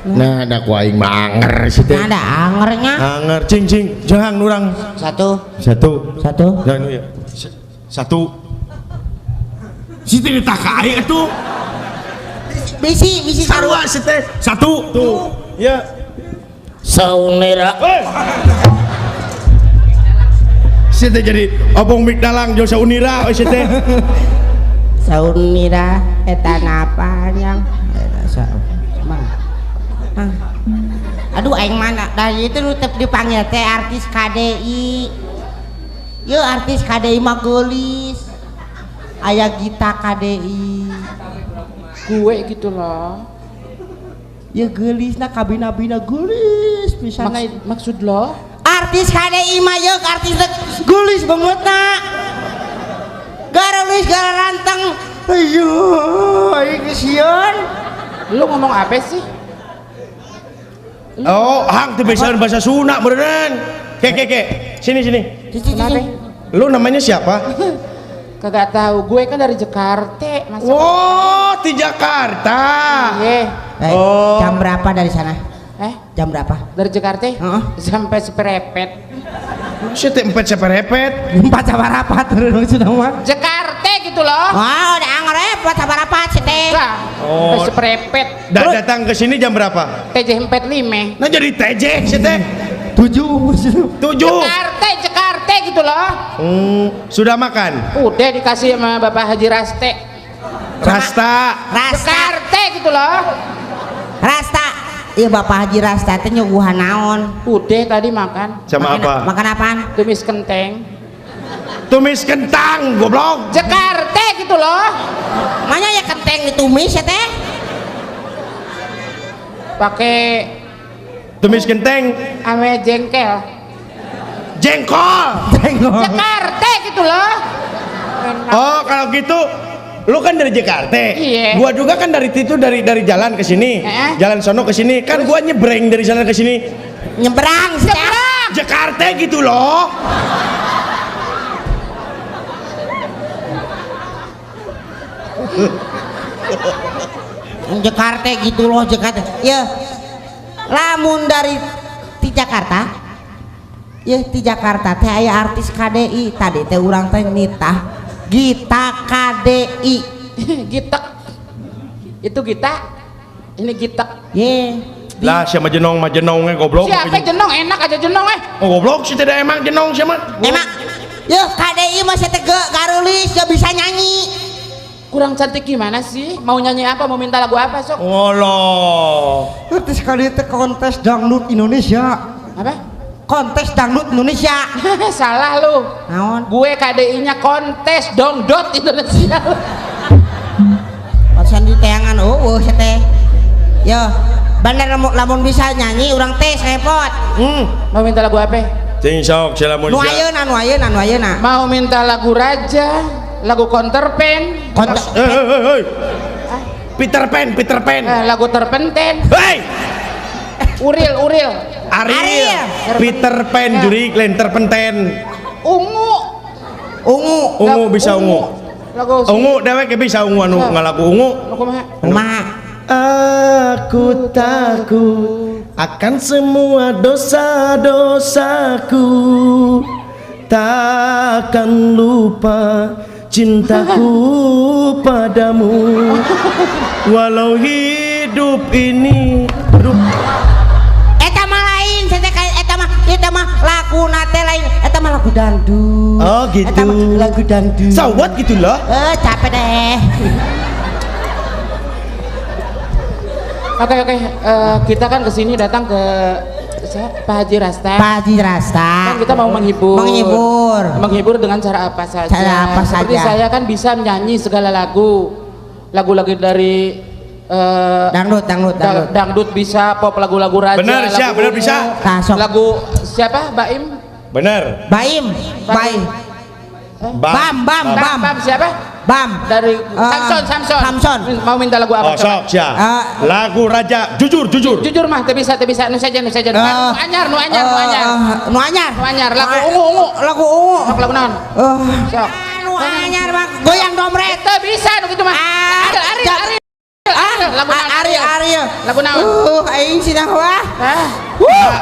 Nah, da ku aing mah anger sih teh. Nah, ada angernya. Anger cing cing, jangan urang. Satu, Satu. satu. Jangan ya. Satu. Si teh ditah ka aing atuh. Bisi, bisi Sarua si teh. Satu. Tuh. Ya. Saunira. Hei. Si teh jadi obong mik dalang jeung saunira we si teh. Saunira eta napanya. Eta mang. Mang. Aduh aing mana dari itu nu teu dipanggil teh artis KDI. Yeuh artis KDI mah geulis. Aya Gita KDI. Gue gitu loh. Ya geulisna kabina-bina geulis pisan. Maksud lo? Artis KDI mah yeuh artis teh geulis bangetna. Gareulis garanteng. Ayo, aing sieun. Lu ngomong apa sih? Oh, hang teu bisa bahasa Sunda beneran. Ke ke ke. Sini sini. Kenapa? Lu namanya siapa? Kagak tahu. Gue kan dari Jakarta, masa. Oh, di Jakarta. Iya. Eh, Oh. jam berapa dari sana? Eh, Jam berapa? dari Jakarta? Heeh. Sampai seperepet. Si teh empat seperepet. Empat sama rapat maksudna mah. Jakarta gitu loh. Wah, udah anger empat sama rapat sih teh. Enggak. Oh. Sampai seperepet. Datang ke sini jam berapa? TJ 45. Nah jadi TJ si teh. 7. 7. Jakarta, Jakarta gitu loh. Sudah makan? Udah dikasih sama Bapak Haji Raste. Rasta. Rasta. Jakarta gitu loh. Rasta. Iya Bapak Haji Rasta teh nyuguhan naon? Udah tadi makan Sama Makan- apa? Makan apaan? tumis kenteng. Tumis kentang, goblok. Jakarta gitu loh. Mana ya kenteng ditumis ya teh? Pakai Tumis kenteng, ame jengkel. jengkol. Jakarta gitu loh. Enak. Oh, kalau gitu lu kan dari Jakarta. Iya. Gua juga kan dari itu dari jalan ke sini. Eh. Jalan sono ke sini. Kan gua nyebreng dari sana ke sini. Nyebrang sih teh. Nyebrang. Jakarta gitu loh. Jakarta gitu loh Jakarta. Ya. Lamun dari ti Jakarta. Ya ti Jakarta teh aya artis KDI tadi teh urang teh nitah Gita KDI. Gitek. Itu Gita. Ini Gitek. Ye. Lah siapa jenong mah jenongnya goblok. Siapa jenong enak aja jenong eh. Oh, goblok sih tidak emang jenong siapa? Emang ya KDI mah saya tege garulis ya bisa nyanyi. Kurang cantik gimana sih? Mau nyanyi apa? Mau minta lagu apa sok? Oh loh. Artis KDI teh kontes dangdut Indonesia. Apa? Kontes dangdut Indonesia. Salah lu. Naon? Gue KDI-nya kontes dongdot Indonesia. Pasan di teangan oh saya teh. Yo, bener lamun bisa nyanyi urang tes repot. Mau minta lagu apa? Cing sok silamun Nu ayeuna nu ayeuna nu ayeuna. Mau minta lagu Raja, lagu Counterpen, Kontes Hei, hei, hei. Peter Pan, Peter Pan. Lagu Terpenten, Hei, Uril, Uril, Ariel. Ariel. Peter Pan juri lain terpenten. Ungu, ungu. Ungu bisa ungu. Lagu Ungu dewek bisa ungu anu ngalagu ungu. Lagu kumaha? Kumaha? Aku takut akan semua dosa-dosaku, takkan lupa cintaku padamu, walau hidup ini. Aduh, Eta mah lain, saya teh eta mah laguna teh lain, eta mah lagu dangdut. Oh, gitu. Eta mah lagu dangdut. So what gitu loh. Capek deh. Oke oke, kita kan kesini datang ke Pak Haji Rasta. Pak Haji Rasta. Kan kita mau menghibur. Menghibur. Menghibur dengan cara apa saja. Cara apa Seperti saja. saya kan bisa menyanyi segala lagu. Lagu-lagu dari Dangdut, dangdut, dangdut. Dangdut bisa, pop lagu-lagu raja. Benar, lagu siap, benar ungu, bisa. Nah, sok. Lagu siapa? Baim? Benar. Baim, Baim. Bam, bam, bam. Bam siapa? Bam. Dari Samson, Samson. Samson. Mau minta lagu apa? Oh, sok, siap. Lagu raja, jujur, jujur. Jujur mah, teu bisa, teu bisa. Nu saja, nu saja. Nu anyar, nu anyar, nu anyar. Nu anyar. Nu anyar, lagu ungu, ungu. Lagu ungu. Sok lagu naon? Sok. Nu anyar mah goyang domret. Teu bisa nu kitu mah. Ah, Ariel, Ariel, Ariel. Ariel, Lagu naon? Ari Ari. Lagu naon? Aing sina wah. Hah?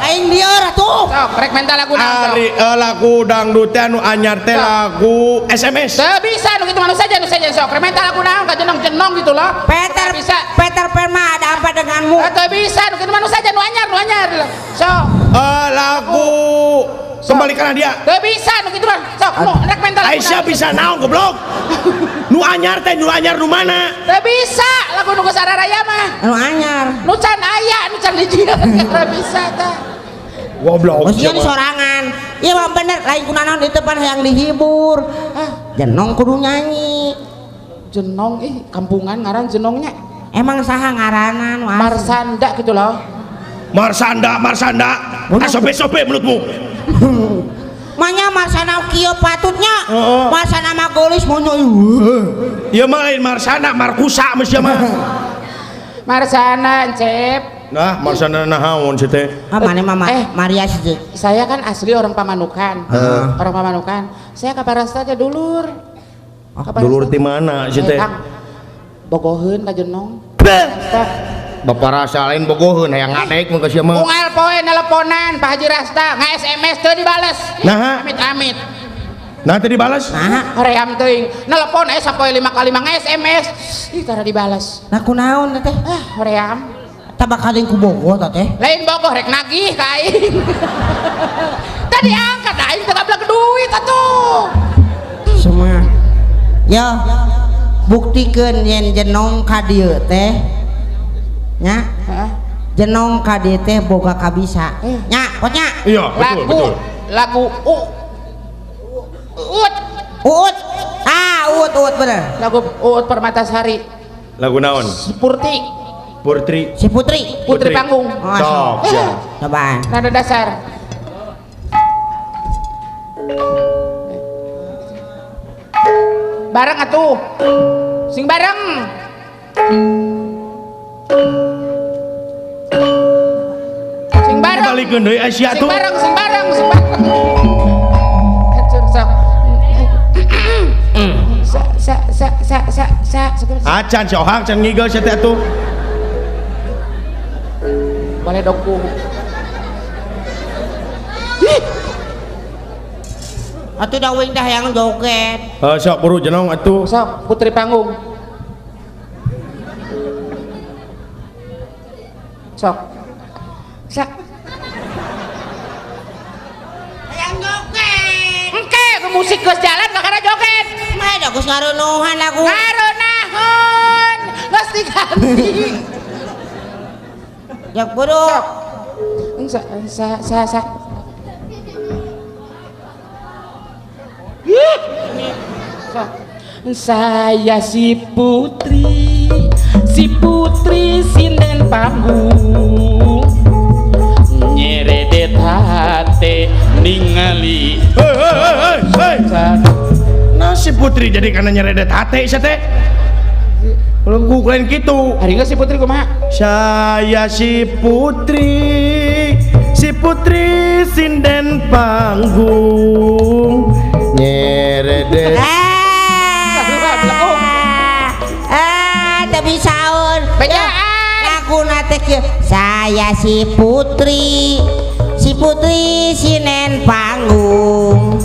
Aing lieur atuh. Sok, rek menta lagu naon? Sok? Ari lagu dangdut teh anu anyar teh lagu SMS. Teu bisa nu kitu mah nu saja nu saja sok. Rek menta lagu naon ka jenong-jenong gitu loh. Peter Teu bisa. Peter Pan mah ada apa denganmu? Teu bisa nu kitu mah nu saja nu anyar nu anyar. Sok. Lagu kembalikan dia. Teu bisa nu kitu mah. Sok, nu rek menta lagu Aisyah naon? Bisa naon goblok? Nu anyar teh nu anyar nu mana? Teu bisa lagu nu geus araraya mah. Anu anyar. Nu can aya, nu can dijieun teu bisa tah. Goblok. Maksudnya di sorangan. Iya mah bener lain kunaon di depan yang dihibur. Jenong kudu nyanyi. Jenong ih kampungan ngaran jenongnya. Emang saha ngaranan wah. Marsanda gitu loh. Marsanda, Marsanda. Asobe-sobe mulutmu. Manya Marsana kieu patutnya. Heeh. Marsana mah geulis monya. Ieu mah lain Marsana, Markusa mah sia mah. Marsana Cep. Nah, Marsana naon sih teh? Ah mana mah Maria sih. Saya kan asli orang Pamanukan. Orang Pamanukan. Saya ke Parasta teh dulur. Dulur ti mana sih teh? Kang. Bogoheun ka Jenong. Beh. Bapak rasa lain bogoheun hayang ngadek mun ka sia mah. Unggal poe nelponan Pak Haji Rasta, nge-SMS teu dibales. Nah. Amit-amit. Nah teu dibales. Nah, Hoream teuing. Nelpon sapoe 5 kali 5 nge-SMS. Ih tara dibales. Nah kunaon teh? Ah, hoream. Tah bakal ku bogoh tah teh. Lain bogoh rek nagih ka aing. Tadi angkat aing teu gablek duit atuh. Semua. Yo, buktikeun yen jenong ka dieu teh. Nya. Heeh. Jenong ka dieu teh boga kabisa. Nya, potnya. Iya, betul, lagu, betul. Lagu U. Uut. Uut. Ah, uut uut bener. Lagu Uut Permatasari. Lagu naon? Purti. Putri. Si Putri. Putri, panggung. Oh, Sok, siap. Cobaan. Nada dasar. Bareng atuh. Sing bareng. Sing bareng. Balikeun deui Aisyah Sing tuh. bareng, sing bareng, sing bareng. Hancur sok. Sa sa sa sa sa sa. Acan si Ohang can ngigel sia teh atuh. Boleh dongku. Atuh da wing dah yang joget. Sok buru jenong atuh. Sok Putri panggung. Sok. Sok. Yang joget. Engke ke musik geus jalan kakara joget. Mah da geus ngarunuhan lagu. Ngarunahan. Geus diganti. Jak buru. Sok. Sa sa sa sa. Sok. Saya si putri sinden panggung. Nyeredet hate ningali. Hei hei hei hei. Nah si putri jadi karena nyeredet hate sia teh. Lengkuk lain gitu. Hari enggak si putri kumaha? Saya si putri sinden panggung. Nyeredet. Teu bisaeun. Bejaan. Laguna teh kieu. Saya si putri sinden panggung.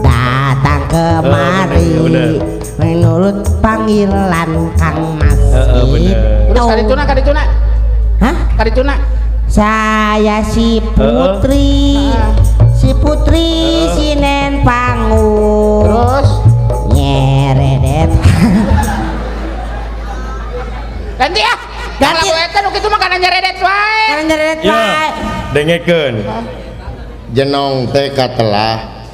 Datang kemari. Bener. Menurut panggilan Kang Mas. Bener. Terus karituna karituna. Hah? Karituna. Saya si putri, si putri sinen panggung. Terus nyeredet. Ganti ah. Ganti. Lagu eta nu kitu mah kana nyeredet wae. Kana nyeredet wae. Dengekeun. Jenong teh katelah